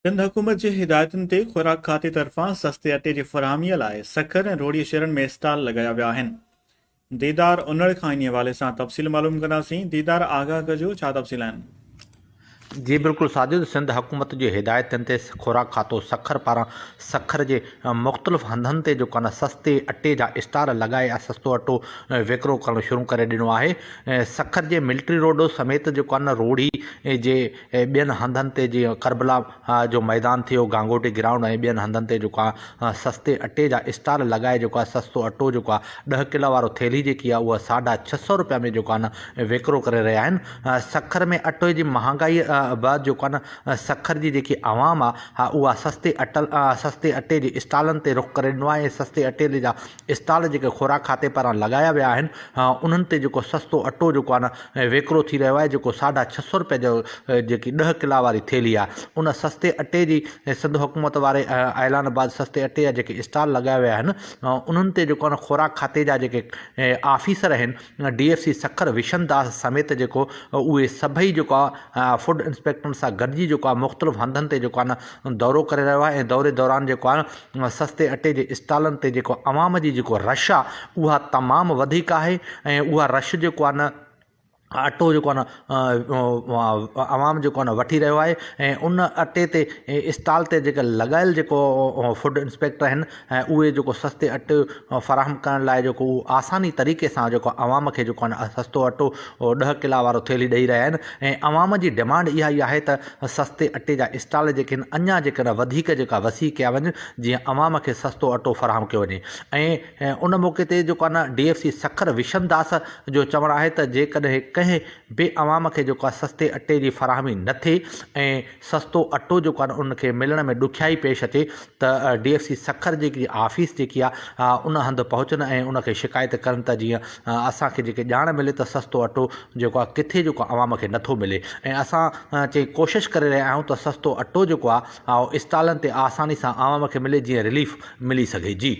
سنڌ حڪومت جي هدايتن تي خوراڪ کاتي طرفان سستي اٽي جي فراهمي لاء سکر ۽ روهڙي شهرن ۾ اسٽال لڳايا ويا آهن. ديدار انڙ کان انهي حوالي سان تفصيل معلوم ڪنداسين. ديدار آگاهه ڪجو ڇا تفصيل آهن؟ جي بلڪل ساجد سنڌ حڪومت جي هدايتن تي خوراڪ کاتو سکر پاران سکر جي مختلف هنڌن تي جيڪو آهي نه سستي اٽي جا اسٽال لڳائي سستو اٽو وڪرو ڪرڻ شروع ڪري ڏنو آهي سکر جي ملٽري روڊ سميت جيڪو آهي نه روهڙي جي ٻين هنڌن تي جيئن ڪربلا جو ميدان ٿيو، گانگوٽي گرائونڊ ۽ ٻين هنڌن تي جيڪو آهي سستي اٽي جا اسٽال لڳائي جيڪو آهي سستو اٽو جيڪو آهي ڏهه ڪلا وارو ٿيلهي جيڪي آهي اها ساڍا 600 روپيا ۾ جيڪو آهي نه وڪرو ڪري رهيا آهن. سکر ۾ اٽي جي مهانگائي بعد جيڪو آهي نه سکر جي جيڪي عوام آهي اها سستي اٽل سستي اٽي جي اسٽالن تي رخ ڪري ڏنو آهي ۽ سستي اٽي جا اسٽال جيڪي خوراڪ کاتي پاران لڳايا ويا آهن انهن تي جيڪو سستو اٽو جيڪو آهي نه ويڪرو ٿي رهيو آهي جيڪو ساڍا 600 روپيه جو جيڪي ڏهه ڪلا واري ٿيلهي آهي ان سستي اٽي جي سنڌ حڪومت واري اعلان بعد سستي اٽي جا جيڪي اسٽال لڳايا ويا آهن انهن تي جيڪو آهي نه خوراڪ کاتي جا جيڪي آفيسر آهن D F C Sukkur Vishan Das سميت جيڪو اهي سڀئي جيڪو آهي فوڊ انسپيڪٽرن سان گڏجي جيڪو آهي مختلف هنڌن تي جيڪو آهي نه دورو ڪري رهيو آهي ۽ دوري دوران جيڪو آهي سستي اٽي جي اسٽالن تي جيڪو عوام جي جيڪو رش آ اها تمام وڌيڪ آهي ۽ اها رش جيڪو آ نه اٽو جيڪو آ نه عوام جيڪو آ نه وٺي رهيو آهي ۽ ان اٽي تي اسٽال تي جيڪا لڳايل جيڪو فوڊ انسپيڪٽر آهن ۽ اهي جيڪو سستي اٽو فراهم ڪرڻ لاء جيڪو اهو آساني طريقي سان جيڪو عوام کي جيڪو آ نه سستو اٽو ڏهه ڪلا وارو ٿيلهي ڏئي رهيا آهن ۽ عوام جي ڊمانڊ اها ئي آهي ته سستي اٽي جا اسٽال جيڪي آهن اڃا جيڪڏهن وڌيڪ جيڪا وسيع ڪيا وڃن جيئن عوام کي سستو اٽو فراهم ڪيو وڃي ۽ ان موقعي تي جيڪو آهي نه D F C Sukkur Vishan Das جو چوڻ آهي ته جيڪڏهن ڪنهن به عوام کي جيڪو آهي سستي اٽي جي فراهمي نه ٿئي ۽ سستو اٽو جيڪو آهي نه ان کي ملڻ ۾ ڏکيائي پيش اچي ته ڊي ايف سي سکر جيڪي آفيس جيڪي آهي ان هنڌ پهچن ۽ ان کي شڪايت ڪن ته جيئن اسان کي جيڪي ڄاڻ ملي ته سستو اٽو جيڪو آهي ڪٿي جيڪو عوام کي نٿو ملي ۽ اسان چئي ڪوشش ڪري رهيا آهيون ته سستو اٽو جيڪو آهي اهو اسٽالن تي آساني سان عوام کي ملي جيئن رليف ملي سگهي جي.